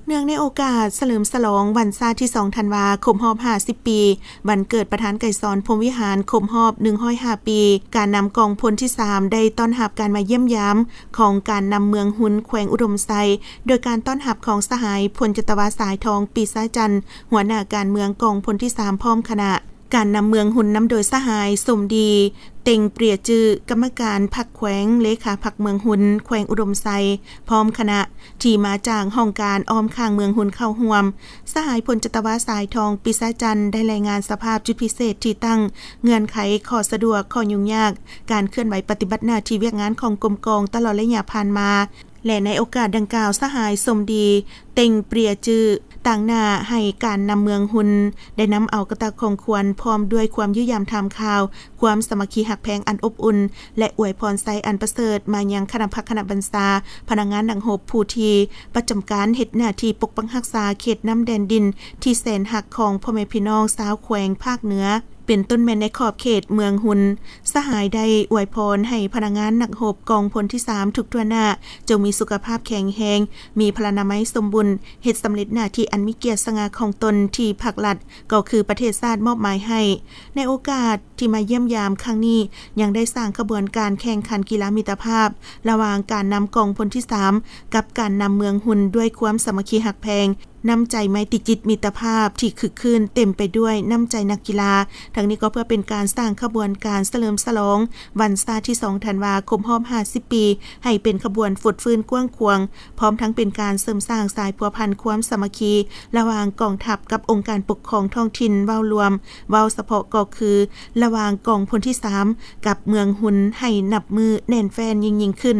ເນື່ອງໃນໂອກາດສະເຫຼີມສະຫຼອງວັນຊາດທີສອງທັນວາ ຄົບຮອບຫ້າສິບປີ ວັນເກີດປະທານໄກສອນ ພົມວິຫານ ຄົບຮອບໜຶ່ງຮ້ອຍຫ້າປີ, ການນຳກອງພົນທີສາມ ໄດ້ຕ້ອນຮັບການມາຢ້ຽມຢາມຂອງການນຳເມືອງຮຸນ ແຂວງອຸດົມໄຊ ໂດຍການຕ້ອນຮັບຂອງສະຫາຍ ພົນຈັດຕະວາ ສາຍທອງ ປີຊາຈັນ ຫົວໜ້າການເມືອງກອງພົນທີສາມ ພ້ອມຄະນະ. ການນຳເມືອງຮຸນນຳໂດຍສະຫາຍ ສົມດີ ເຕັງເປຍຈື່ ກຳມະການພັກແຂວງ, ເລຂາພັກເມືອງຮຸນ ແຂວງອຸດົມໄຊ ພ້ອມຄະນະ ທີ່ມາຈາກຫ້ອງການອ້ອມຂ້າງເມືອງຮຸນເຂົ້າຮ່ວມ. ສະຫາຍ ພົນຈັດຕະວາ ສາຍທອງ ປີຊາຈັນ ໄດ້ລາຍງານສະພາບຈຸດພິເສດທີ່ຕັ້ງ, ເງື່ອນໄຂ, ຂໍ້ສະດວກ, ຂໍ້ຫຍຸ້ງຍາກ, ການເຄື່ອນໄຫວປະຕິບັດໜ້າທີ່ວຽກງານຂອງກົມກອງຕະຫຼອດໄລຍະຜ່ານມາ ແລະ ໃນໂອກາດດັ່ງກ່າວ, ສະຫາຍ ສົມດີ ເຕັງເປຍຈື່ ຕາງໜ້າໃຫ້ການນຳເມືອງຮຸນ ໄດ້ນຳເອົາກະຕ່າຂອງຂວັນ ພ້ອມດ້ວຍຄວາມຢ້ຽມຢາມຖາມຂ່າວ, ຄວາມສາມັກຄີຮັກແພງອັນອົບອຸ່ນ ແລະ ອວຍພອນໄຊອັນປະເສີດມາຍັງຄະນະພັກຄະນະບັນຊາ, ພະນັກງານນັກຮົບ ຜູ້ທີ່ປະຈຳການເຮັດໜ້າທີ່ປົກປັກຮັກສາເຂດນ້ຳແດນດິນທີ່ແສນຮັກຂອງພໍ່ແມ່ພີ່ນ້ອງຊາວແຂວງພາກເໜືອ ເປັນຕົ້ນແມ່ນໃນຂອບເຂດເມືອງຮຸນ. ສະຫາຍໄດ້ອວຍພອນໃຫ້ພະນັກງານນັກຮົບກອງພົນທີສາມທຸກທົ່ວໜ້າ ຈົ່ງມີສຸຂະພາບແຂງແຮງ, ມີພະລານາໄມສົມບູນ, ເຮັດສຳເລັດໜ້າທີ່ອັນມີກຽດສະຫງ່າຂອງຕົນທີ່ພັກລັດ ກໍຄືປະເທດຊາດມອບໝາຍໃຫ້. ໃນໂອກາດທີ່ມາຢ້ຽມຢາມຄັ້ງນີ້ ຍັງໄດ້ສ້າງຂະບວນການແຂ່ງຂັນກິລາມິດຕະພາບ ລະຫວ່າງການນຳກອງພົນທີສາມ ກັບການນຳເມືອງຮຸນ ດ້ວຍຄວາມສາມັກຄີຮັກແພງ, ນ້ຳໃຈໄມຕີຈິດມິດຕະພາບທີ່ຄຶກຄື້ນເຕັມໄປດ້ວຍນ້ຳໃຈນັກກິລາ. ທັງນີ້ກໍເພື່ອເປັນການສ້າງຂະບວນການສະເຫຼີມສະຫຼອງວັນຊາດທີສອງທັນວາ ຄົບຮອບຫ້າສິບປີ ໃຫ້ເປັນຂະບວນຟົດຟື້ນກວ້າງຂວາງ, ພ້ອມທັງເປັນການເສີມສ້າງສາຍພົວພັນຄວາມສາມັກຄີລະຫວ່າງກອງທັບກັບອົງການປົກຄອງທ້ອງຖິ່ນເວົ້າລວມ, ເວົ້າສະເພາະກໍຄືລະຫວ່າງກອງພົນທີສາມກັບເມືອງຮຸນ ໃຫ້ນັບມື້ແໜ້ນແຟ້ນຍິ່ງໆຂຶ້ນ.